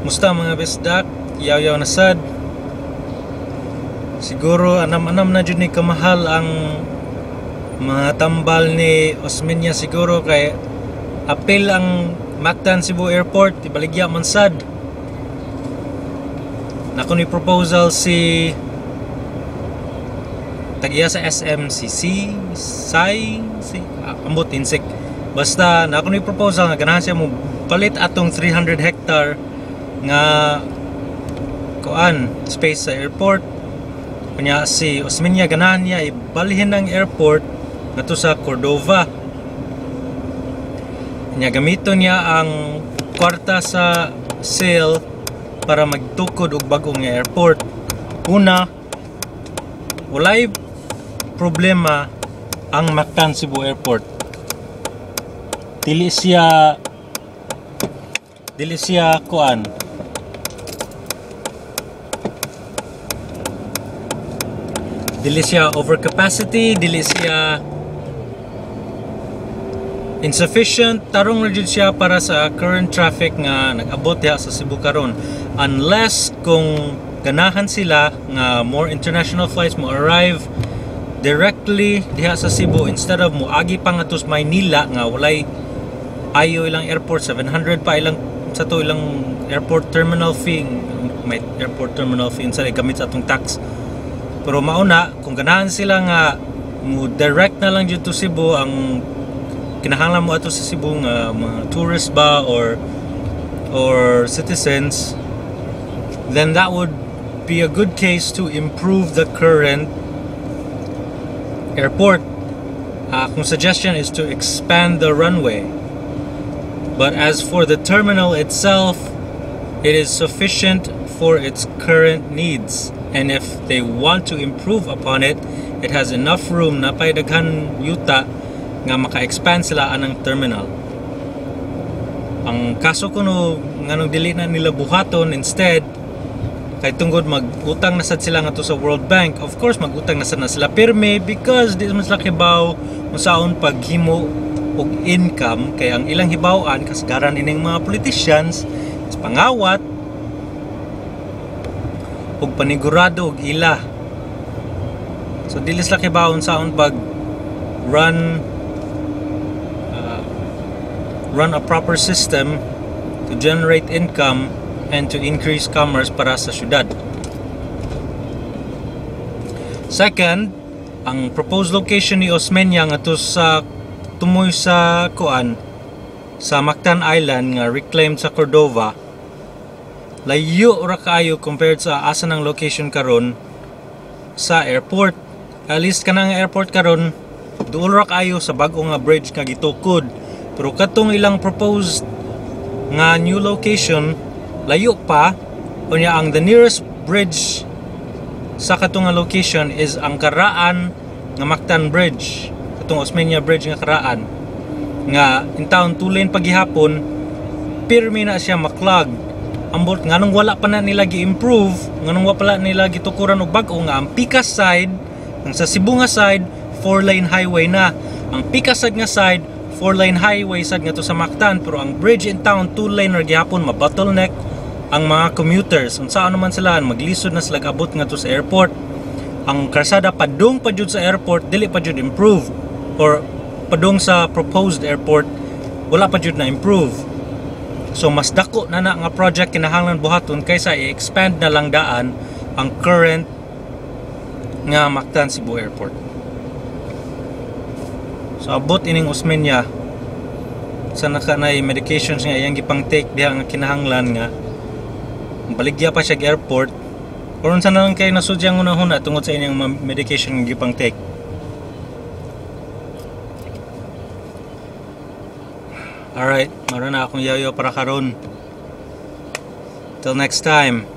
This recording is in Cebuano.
Musta mga bisdak, yaw-yaw na sad. Siguro anam-anam na jud ni kamahal ang mga tambal ni Osmeña siguro kay apil ang Mactan Cebu Airport, ibaligya man sad. Nako ni proposal si tagiya sa SMCC, SAI, si ambot insik. Basta nako ni proposal nga ganahan siya mo palit atong 300 hectare nga kuan space sa airport. Kunya si Osmeña ganahan niya ibalhin ang airport ngadto sa Cordova. Nya gamiton niya ang kwarta sa sale para magtukod og bag-ong nga airport. Una, walay problema ang Mactan Cebu Airport. Dili siya kuan, dili siya overcapacity, dili siya insufficient, tarong ra jud siya para sa current traffic nga nag-abot diha sa Cebu karon. Unless kung ganahan sila nga more international flights mo arrive directly diha sa Cebu instead of moagi pa ngadto sa Maynila nga walay ayo ilang airport, 700 pa ilang sa to ilang airport terminal fee, may airport terminal fee sa gamit sa atong tax. Pero mauna kung ganahan sila nga mo direct na lang dito Cebu, ang kinahanglan mo ato sa Cebu nga mga tourists ba or citizens, then that would be a good case to improve the current airport. Akong suggestion is to expand the runway. But as for the terminal itself, it is sufficient for its current needs. And if they want to improve upon it, it has enough room na pay daghan yuta nga maka-expand sila anang terminal. Ang kaso kuno nganong dili na nila buhaton instead kay tungod mag-utang na sad sila ngadto sa World Bank. Of course mag-utang na sad na sila pirmi because di man sila kibaw unsaon paghimo og income, kay ang ilang hibaw-an kasagaran ining mga politicians is pangawat og panigurado og ila. So dili sila kibaw unsaon pag run a proper system to generate income and to increase commerce para sa syudad. Second, ang proposed location ni Osmeña ngadto sa tumoy sa kuan sa Mactan Island nga reclaimed sa Cordova, layo ra kaayo compared sa asa ng location karon sa airport. At least kanang airport karon duol ra kaayo sa bag-o nga bridge nga gitukod. Pero katong ilang proposed nga new location layo pa. Unya ang the nearest bridge sa katong nga location is ang karaan nga Mactan Bridge, katong Osmeña Bridge nga karaan nga in town two lane pagihapon, pirmi na siya maklog. Ambot nganong wala pa na nila gi-improve, nganong wala pa nila gitukuran og bag-o nga ang Pikas side, ang sa Cebu nga side, 4-lane highway na. Ang Pikas side nga side, 4-lane highway sad ngadto sa Mactan, pero ang bridge in town 2-lane ra gihapon, ma-bottleneck ang mga commuters. Unsaon naman sila, maglisod na sila abot ngadto sa airport. Ang karsada padung pa jud sa airport dili pa jud improve, or padung sa proposed airport wala pa jud na improve. So mas dako na na nga project kinahanglan buhaton kaysa i-expand na lang daan ang current nga Mactan Cebu Airport. So abot ining Osmeña sa naka nay medications nga iyang gipang take diha nga kinahanglan nga baligya pa siya airport, or unsa na lang kay nasudyang hunahuna tungod sa inyong medication nga gipang take. Alright, maroon na akong yayo para karon. Till next time.